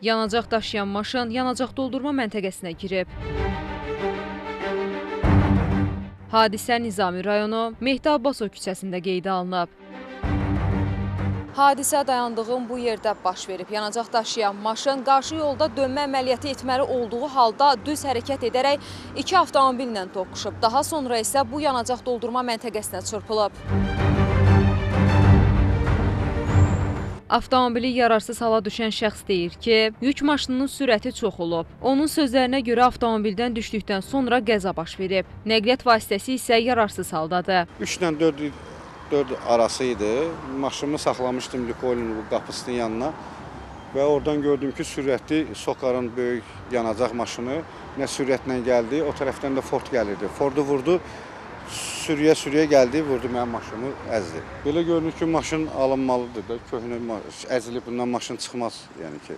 Yanacaq daşıyan maşın yanacaq doldurma məntəqəsinə girib. Hadisə Nizami rayonu Mehdi Abbasov küçəsində qeydə alınıb. Hadisə dayandığım bu yerdə baş verib. Yanacaq daşıyan maşın qarşı yolda dönmə əməliyyatı etməli olduğu halda düz hərəkət edərək iki avtomobillə toqquşub. Daha sonra isə bu yanacaq doldurma məntəqəsinə çırpılıb. Avtomobili yararsız hala düşən şəxs deyir ki, yük maşınının sürəti çox olub. Onun sözlərinə görə avtomobildən düşdükdən sonra qəza baş verib. Nəqliyyat vasitəsi isə yararsız haldadır. 3 ilə 4 arası idi. Maşınımı saxlamışdım Lukoilin bu qapısının yanına və oradan gördüm ki, sürətli Sokarın böyük yanacaq maşını nə sürətlə gəldi, o tərəfdən də Ford gəlirdi. Fordu vurdu, sürüyə-sürüyə gəldi, vurdu mənim maşınımı, əzdi. Belə görünür ki, maşın alınmalıdır da, köhnə əzilib, bundan maşın çıxmaz, yəni ki,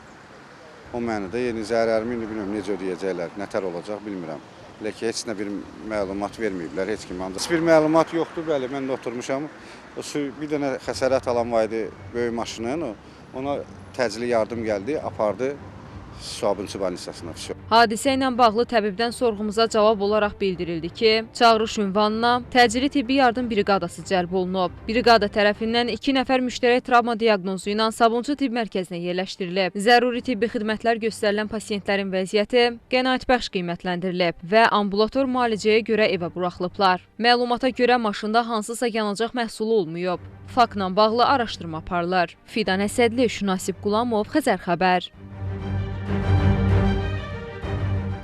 o mənada. Yəni zərərimi indi bilmirəm necə ödəyəcəklər, nətər olacaq bilmirəm. Elə ki, heç nə bir məlumat verməyiblər, heç kim. Ancaq heç bir məlumat yoxdur, bəli, mən də oturmuşam. O bir dənə xəsarət alan var idi böyük maşının, ona təcili yardım gəldi, apardı Sabunçu balnisasına. Hadisə ilə bağlı təbibdən sorğumuza cavab olaraq bildirildi ki, çağırış ünvanına təcili tibbi yardım briqadası cəlb olunub. Briqada tərəfindən 2 nəfər müştərək travma diaqnozu ilə Sabunçu tibb mərkəzinə yerləşdirilib. Zəruri tibbi xidmətlər göstərilən pasiyentlərin vəziyyəti qənaətbəxş qiymətləndirilib və ambulator müalicəyə görə evə buraxılıblar. Məlumata görə maşında hansısa yanacaq məhsulu olmayıb. Faktla bağlı araşdırma aparılır. Fidan Əsədli, Şünasib Qulamov, Xəzər Xəbər.